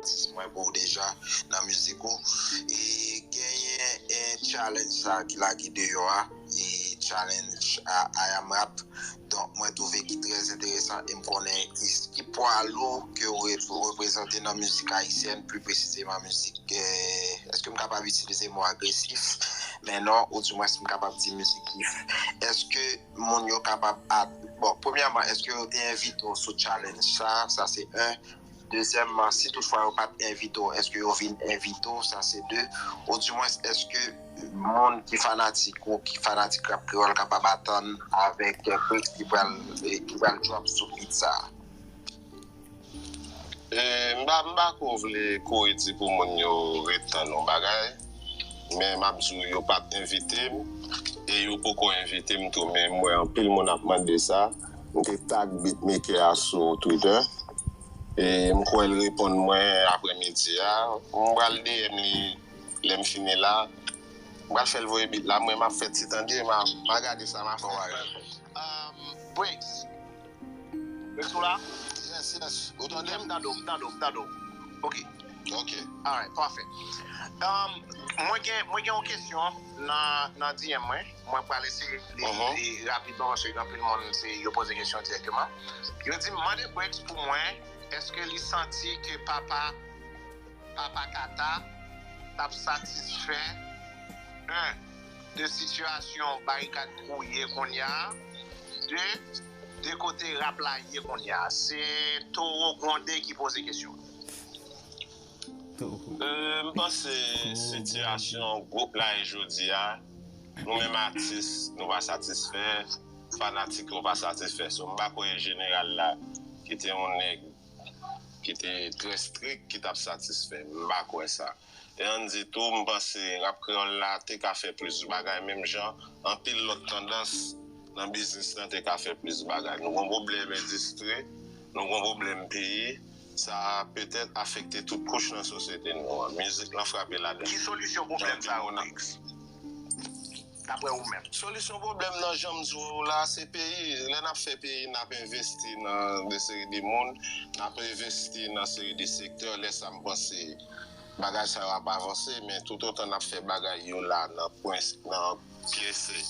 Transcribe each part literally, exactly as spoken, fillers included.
atis mwen pou w deja nan mizik ou. E genyen en challenge sa ki lage deyò a, e challenge a I Am Rap. Donk, mwen twouve ki trè enteresan e m konnen ki, ki pwa lou ke w re- reprezante nan mizik ayisyèn, pli presizeman mizik, eh, èske m kapab itilize mo agresif? Men non, oudimwens m kapab di mizik vif. Èske moun yo kapab at- bon, premyèman, èske yo te envite w sou challenge sa? Sa se en. Dezyèmman, si toutfwa yo pa t envite w, èske yo vin envite w? Sa se de. Oudimwens, èske moun ki fanatik ou, ki fanatik rap kreyòl kapab atann avèk Brix ki pral, ki pral drop sou beat sa a? E, m pa, m pa ko vle kouri di pou moun yo ret tann yon bagay, men m ap di w yo pa t envite m, e yo poko envite m tou, men m wè anpil moun ap mande sa. M te tag beatmaker a sou Twitter, e m kwè l reponn mwen aprèmidi a. M pral D M li lè m fini la. M pral fè l voye beat la, mwen m ap fè ti tande, m a, m a gade sa m a fè. Um, Brix. Brix ou la? Yes, yes. Ou tande m? M tande w, m tande w, m tande w. Ok. Ok. Alright, pafè. Um, mwen gen mwen gen yon kesyon nan nan D M mwen. Mwen pral eseye li Mhm. li rapidman paske gen anpil moun se yo poze kesyon dirèkteman. Yo di m mande Brix pou mwen, èske li santi ke papa papa Kata t ap satisfè, en, de sitiyasyon Barikad Kouye kounye a, de, de kote rap la ye kounye a. Se Towo Gwonde ki poze kesyon. Euh, m panse sitiyasyon gwoup la ye jodi a, nou menm atis, nou pa satisfè, fanatik yo pa satisfè. So, m pa kwè jeneral la, ki te yon nèg ki te trè strik, ki t ap satisfè. M pa kwè sa. E ann di tou, m panse rap kreyòl la te ka fè plis bagay, menm jan anpil lòt tandans nan biznis lan te ka fè plis bagay. Nou gon pwoblèm endistri, nou gon pwoblèm peyi, sa petèt afekte tout kouch nan sosyete nou an. Mizik lan frape ladan. Ki solisyon pwoblèm sa yo, Brix? Daprè ou menm? Solisyon pwoblèm nan, jan m di w la, se peyi. Lè n ap fè peyi, n ap envesti nan de seri de moun, n ap envesti nan seri de sektè. Lè sa, m panse bagay sa yo ap avanse, men toutotan n ap fè bagay yo la nan pwen, nan pyese,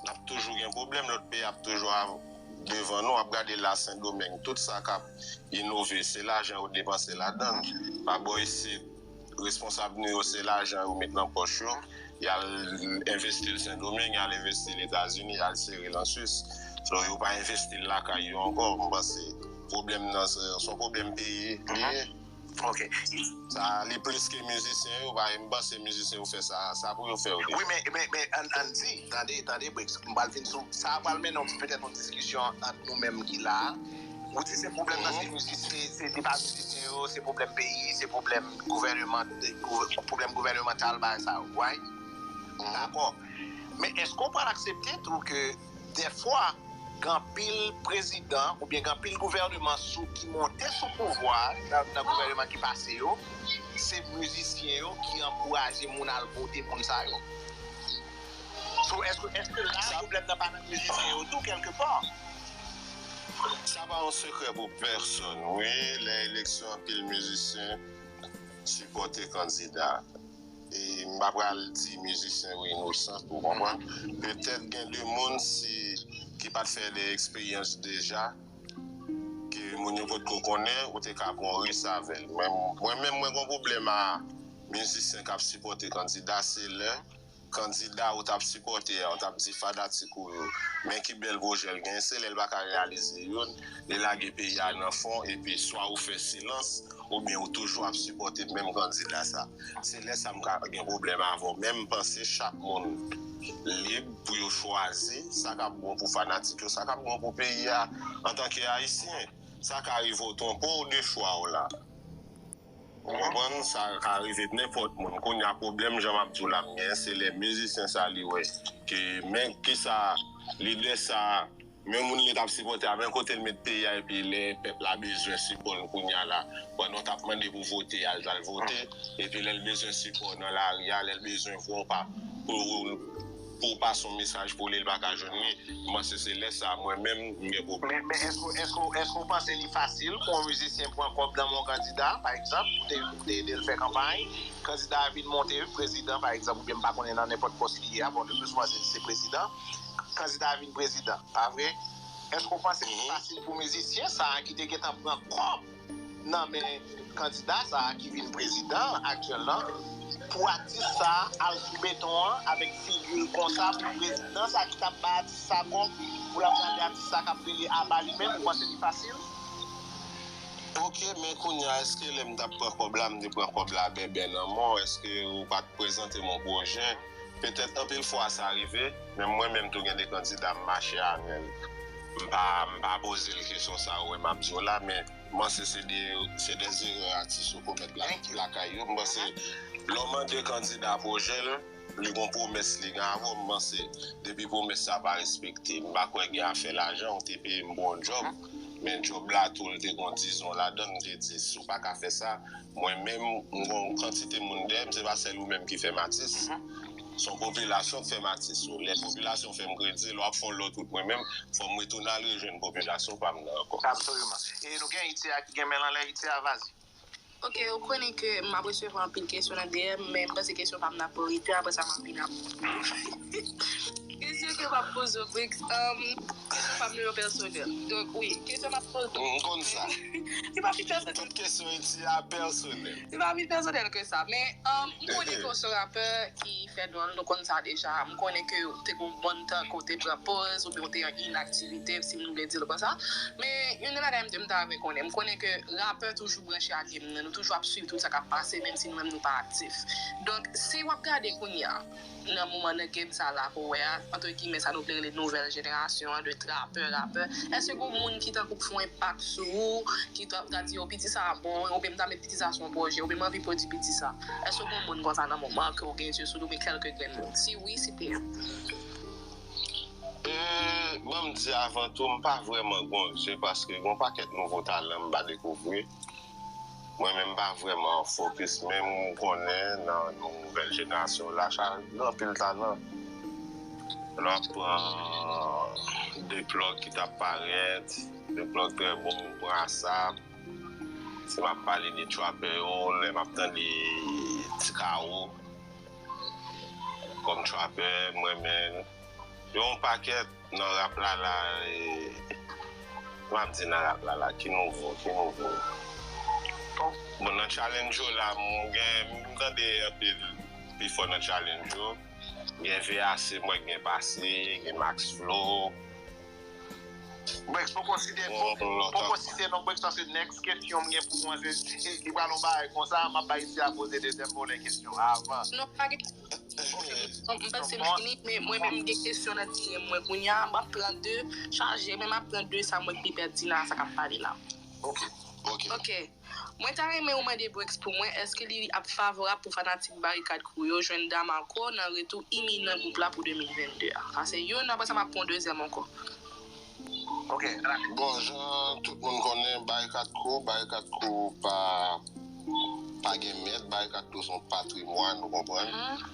n ap toujou gen pwoblèm. Lòt peyi ap toujou devan nou, ap gade la Sendomeng, tout sa k ap inove, se lajan yo depanse ladan l. Pa bò isit, responsab nou yo, se lajan yo met nan pòch yo, y al envesti l Sendomeng, y al envesti l Etazini, y al sere l an Swis. So, yo pa envesti l lakay yo ankò. M panse pwoblèm nan se se yon pwoblèm peyi li ye. Ok. Sa li plis ke mizisyen yo, pa m panse mizisyen yo fè sa, sa pou yo fè yo deja. Wi, men men men ann ann di, tande tande Brix, m pral vin sou sa, pral mennen yon petèt yon diskisyon ant nou menm ki la. Ou di se pwoblèm nan se mizisyen, se se pa mizisyen yo, se pwoblèm peyi, se pwoblèm gouvèneman, pwoblèm gouvènemantal, bagay sa yo, right? Dakò. Men èske w pral aksepte tou ke dèfwa gen anpil prezidan oubyen gen anpil gouvèneman sou ki monte sou pouvwa nan nan gouvèneman ki pase yo, se mizisyen yo ki ankouraje moun al vote moun sa yo? So, èske èske la pwoblèm nan pa nan mizisyen yo tou kèlkepa? Sa pa yon sekrè pou pèsonn, wi. Lè eleksyon, anpil mizisyen sipòte kandida. E m pa pral di mizisyen yo inosan, ou konprann? Petèt gen de moun si ki pa t fè de eksperyans deja, ke moun yo potko konnen, ou te ka pran yon risk avè l. Men mwen menm, mwen gon pwoblèm a mizisyen k ap sipòte kandida, se lè kandida ou t ap sipòte a, ou t ap di fanatik ou yo, men ki bèl pwojè l genyen, se lè l pa ka reyalize youn, li lage peyi a nan fon, epi swa ou fè silans, oubyen ou toujou ap sipòte menm kandida sa. Se lè sa m ka gen pwoblèm avè w. Men m panse chak moun lib pou yo chwazi sa k ap bon pou fanatik yo, sa k ap bon pou peyi a antanke Ayisyen. Sa ka rive w twonpe w de chwa w la. Ou konprann? Sa ka rive nenpòt moun. Kounye a pwoblèm, jan m ap di w la, m gen, se lè mizisyen sa li wè ke men kisa lidè sa, men moun li t ap sipòte a, men kote l met peyi a, epi lè pèp la bezwen sipò l kounye a la, pandan w t ap mande pou vote a, l t al vote, epi lè l bezwen sipò nan lari a, lè l bezwen vwa w pa, pou ou pase yon mesaj pou li, li pa ka jwenn li, m panse se lè sa a mwen menm m gen pwoblèm. Men, men èske, èske, èske w panse li fasil pou yon mizisyen pran kòb nan men yon kandida, pa egzanp, pou te, pou te ede l fè kanpay, kandida a vin monte prezidan, pa egzanp, oubyen m pa konnen nan nenpòt pòs li ye a, bon, le pli souvan se, se prezidan, kandida a vin prezidan, pa vre? Èske w panse li fasil pou mizisyen sa a ki te gentan pran kòb nan men kandida sa a ki vin prezidan aktyèl lan, pou atis sa a al sou beton an avèk figi l konsa pou prezidan sa ki t ap bay atis sa kòb, pou l ap gade atis sa k ap rele aba li menm, ou panse li fasil? Ok, men kounye a, èske lè m t ap pran kòb la, m te pran kòb la bèbè nan men w? Èske ou pa t prezante m yon pwojè? Petèt anpil fwa sa rive, men mwen menm tou gen de kandida m mache avè l. M pa, m pa poze l kesyon sa ou wè m ap di w la, men m panse se de, se de erè atis yo komèt la, lakay yo. M panse lè w mande kandida pwojè l, li gon pwomès li gen avè w, m panse depi pwomès sa pa respekte, m pa kwè gen afè lajan, ou te peye m pou yon djòb, men djòb la tou, l te gon dizon ladan l, m te di, si w pa ka fè sa, mwen menm, m gon kantite moun dèyè m, se pa sèl ou menm ki fè m atis. Se yon popilasyon k fè m atis. Lè popilasyon fè m kredi, lè w ap fè yon lòt wout, mwen menm, fò m retounen al rejwenn popilasyon pa m nan ankò. Absoliman. E nou gen Itia ki gen men l anlè, Itia, vas-y. Ok, ou konnen ke m ap resevwa anpil kesyon nan D M, men m panse kesyon pa m nan priyorite, apre sa m ap vin ap. Kesyon ke m ap poze w, Brix, um, kesyon pa m nan yo pèsonèl. Donk, wi, kesyon m ap poze w. M konn sa. Se pa pi pèsonèl. Tout kesyon Itia pèsonèl. Se pa pi pèsonèl ke sa, men, um, m konnen ke w se yon rapè ki fè dwòl, nou konn sa deja. M konnen ke w te gon bòn tan ke w te pran pòz, oubyen w te an inaktivite, si nou vle di l konsa. Men, youn nan bagay m te, m ta renmen konnen, m konnen ke rapè toujou branche ak game nan, nou toujou ap swiv tout sa k ap pase, menm si nou menm nou pa aktif. Donk, si w ap gade kounye a, nan moman nan game sa la, ke w wè a, antre gimè, sa nou vle rele nouvèl jenerasyon an, de trapè, rapè, èske gon moun ki tankou k fè yon enpak sou ou, ki ta, ta di, yo, piti sa a bon, oubyen m ta met piti sa a sou yon pwojè, oubyen m anvi pwodui piti sa? Èske gon moun konsa nan moman ke w gen zye sou li, oubyen kèlke grenn moun? Si wi, site yo. E, ban m di avan tou, m pa vrèman gon zye paske gon pakèt nouvo talan m pa dekouvri. Mwen menm m pa vrèman fokis, men m konnen nan nouvèl jenerasyon la, sa gen anpil talan. Lè w ap pran De Plug ki t ap parèt, De Plug trè bon, ou pran Asap. Si m ap pale de trapè yo, lè m ap tande Ti Kawo kòm trapè, m renmen l. Gen yon pakèt nan rap la la, e, m ap di nan rap la la, ki nouvo, ki nouvo. Bon, nan challenge yo la, m gen, m tande anpil pi fò nan challenge yo. Gen V A C, m wè gen pase, gen Max Flow. Brix, poko site, poko site non, Brix, paske next kesyon m gen pou mwen, se, e, li pral yon bagay konsa, m ap bay Itia poze dezyèm volè kesyon avan. Non, pa gen. Ok, m, m panse m fini, men mwen menm m gen kesyon nan D M mwen kounye a, m ap pran de chaje, men m ap pran de sa mwen ki pètinan a sa k ap pale la. Ok. Ok. Ok. Mwen ta renmen ou mande Brix pou mwen, èske li ap favorab pou fanatik Barikad Crew yo jwenn Damarco nan retou iminan gwoup la pou de mil vennde a? Sa se youn, apre sa m ap pran yon dezyèm ankò. Ok. Bon, jan tout moun konnen, Barikad Crew, Barikad Crew pa, pa gen mèt, Barikad Crew se yon patrimwàn, ou konprann? Mhm.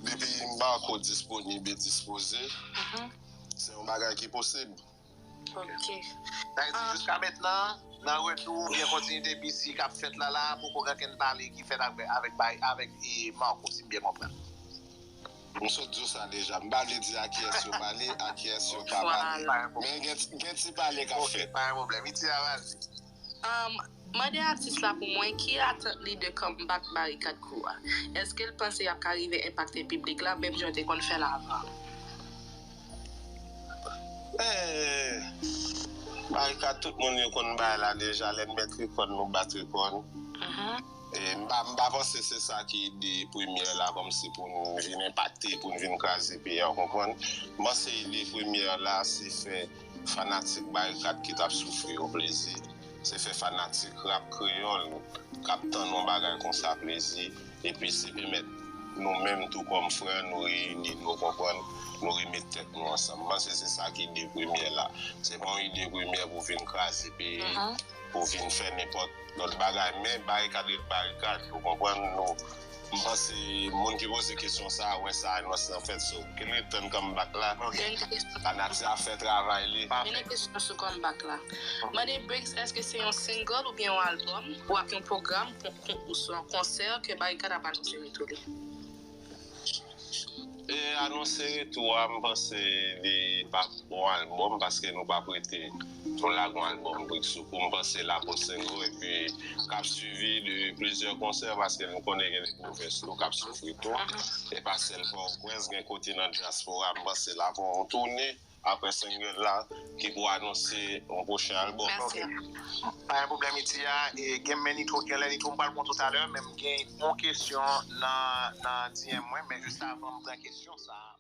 Depi Marco disponib e dispoze, mhm, se yon bagay ki posib. Ok. Sa vle di, ah, jiska mentnan, nan retou oubyen kontinite B C k ap fèt la la, poko gen okenn pale ki fèt avè-, avèk, bay, avèk, e, Marco, si m byen konprann. M sot di w sa deja. M pa vle di a kiyès yo pale, a kiyès yo pa pale. Vwala. Men gen, gen ti pale k ap fèt. Ok, pa gen pwoblèm. Itia, vas-y. Um, mande atis la pou mwen, ki atant li de comeback Barikad Crew a? Èske l panse y ap ka rive enpakte piblik la, menm jan yo te konn fè l avan? Eh, Barikad, tout moun yo konn bagay la deja, lè n mèt rekò n, nou bat rekò n. Mhm. E m pa, m pa panse se sa ki ide premyè la, kòmsi pou n vin enpakte, pou n vin kraze peyi a, w konprann? M panse ide premyè la, se fè fanatik Barikad ki t ap soufri yo plezi. Se fè fanatik rap kreyòl k ap tann yon bagay konsa plezi. Epi se pèmèt nou menm tou kòm frè, nou reyini, nou konprann, nou remèt tèt nou ansanm. M panse se sa ki ide premyè la. Se pa yon ide premyè pou vin kraze peyi, mhm, pou vin fè nenpòt lòt bagay. Men barikad ret barikad, ou konprann? Nou, m panse moun ki poze kesyon sa a wè sa anons lan fèt, so, gen lè tann comeback la. Gen kesyon. Lanati a fè travay li. Men nan kesyon sou comeback la. Mande Briggs, èske se yon single oubyen yon albòm ou ak yon pwogram pou yon konsè ke Barikad ap anonse retou li? E anonse retou a, m panse li p ap yon albòm, paske nou p ap rete yon lagon albòm Briggs Soukou. M panse la pou single, epi k ap swivi de plizyè konsè, paske nou konnen gen de pwovens tou k ap soufri tou. E pa sèl Pòtoprens, gen kote nan dyaspora, m panse la pou yon toune apre single la ki pou anonse yon pwochen albòm. Mèsi. Pa gen pwoblèm, Itia. E gen men Nitro, gen lè Nitro, m pral pran talè, men m gen yon kesyon nan, nan D M mwen, men jis avan m pran kesyon sa a.